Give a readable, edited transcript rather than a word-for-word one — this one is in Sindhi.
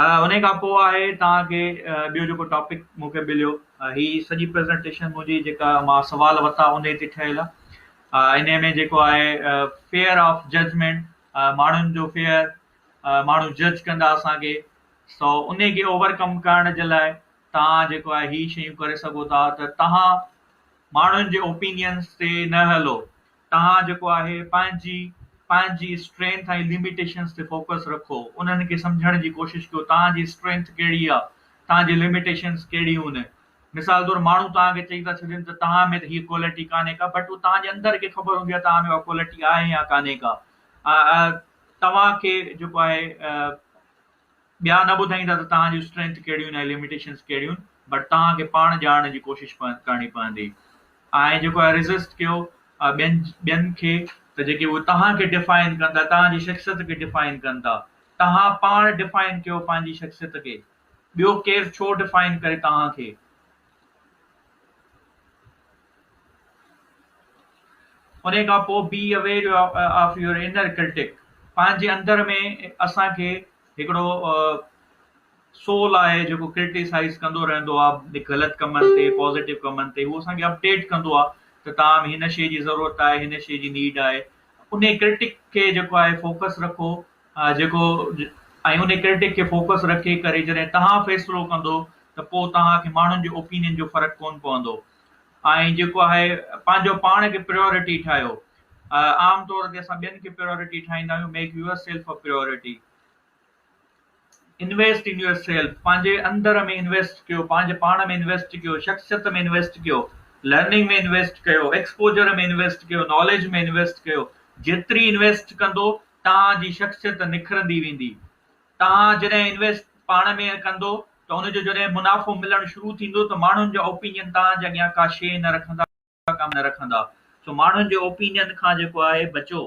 انهي کان پوء آهي توهان کي ٻيو جيڪو ٽاپڪ مون کي مليو هي سڄي پريزنٽيشن منهنجي جيڪا مان سوال ورتا انهي تي ٺهيل آهي انهي ۾ جيڪو آهي فيئر آف ججمينٽ ماڻهن جو فيئر ماڻهو جج ڪندا اسان کي سو انهي کي اوور ڪم ڪرڻ جي لاء توهان جيڪو آهي هي شيون ڪري سگهو ٿا ته توهان ماڻهن جي اوپينينس تي نه هلو توهان جيڪو آهي پنهنجي پنهنجي اسٽرينٿ ۽ لميٽيشنز تي فوڪس رکو انهن کي سمجهڻ جي ڪوشش ڪيو توهان جي اسٽرينٿ ڪهڙي آهي توهان جي لميٽيشنز ڪهڙيون آهن مثال طور ماڻهو توهان کي چئي ٿا ڇڏين ته توهان ۾ ته هيء ڪوالٽي ڪانهي ڪا بٽ توهان جي اندر کي خبر هوندي آهي توهان ۾ اها ڪوالٽي آهي يا ڪانهي ڪا توهان کي جيڪو آهي ٻيا نه ٻڌائيندا ته توهان جون اسٽرينٿ ڪهڙيون آهن ۽ لميٽيشنز ڪهڙيون آهن بٽ توهان کي پاڻ ڄاڻڻ جي ڪوشش ڪرڻي پوندي ۽ جيڪو آهي ريزسٽ ڪيو ٻين ٻين کي ته جيڪي اهي توهان کي ڊفائن ڪن ٿا توهان جي شخصيت کي ڊفائن ڪن ٿا توهان پاڻ ڊفائن ڪيو پنهنجي شخصيت کي ٻيو ڪير ڇو ڊفائن ڪري توهان کي. انهي کان پوء be aware of your inner critic پنهنجي اندر ۾ اسان کي هڪڙو سول آهي جيڪو ڪرٽيسائز ڪندو رهندو آهي غلط ڪمن تي پازيٽو ڪمن تي هو اسان کي اپڊيٽ ڪندو آهي ته توهان ۾ هن شيء جي ضرورت آهي هن شيء جي نيڊ آهي انهي ڪرٽڪ کي جيڪو آهي فوڪس رکو جيڪو ۽ انهي ڪرٽڪ کي فوڪس رکي ڪري جڏهن توهان فيصلو ڪندو ته پوء توهان کي ماڻهن جي اوپينين جو فرق ڪونه پوندو ۽ جيڪو آهي پنهنجو پاڻ کي پريورٽي ٺاهيو. عام طور تي اسان ٻين کي پريورٽي ٺاهيندا آهيون make yourself a priority. Invest in yourself پنهنجي اندر ۾ انويسٽ ڪيو، پنهنجي پاڻ ۾ انويسٽ ڪيو، شخصيت ۾ انويسٽ ڪيو، لرننگ ۾ انويسٽ ڪيو، ايڪسپوجر ۾ انويسٽ ڪيو، ناليج ۾ انويسٽ ڪيو، جيتري انويسٽ ڪندو توهان جي شخصيت نکرندي ويندي. توهان جڏهن انويسٽ پاڻ ۾ ڪندو ته ان جو جڏهن منافعو ملڻ شروع ٿيندو ته ماڻهن جا اوپينين توهان جي اڳيان ڪا شيء نه رکندا ڪم نه رکندا سو ماڻهن جي اوپينين کان جيڪو آهي بچو.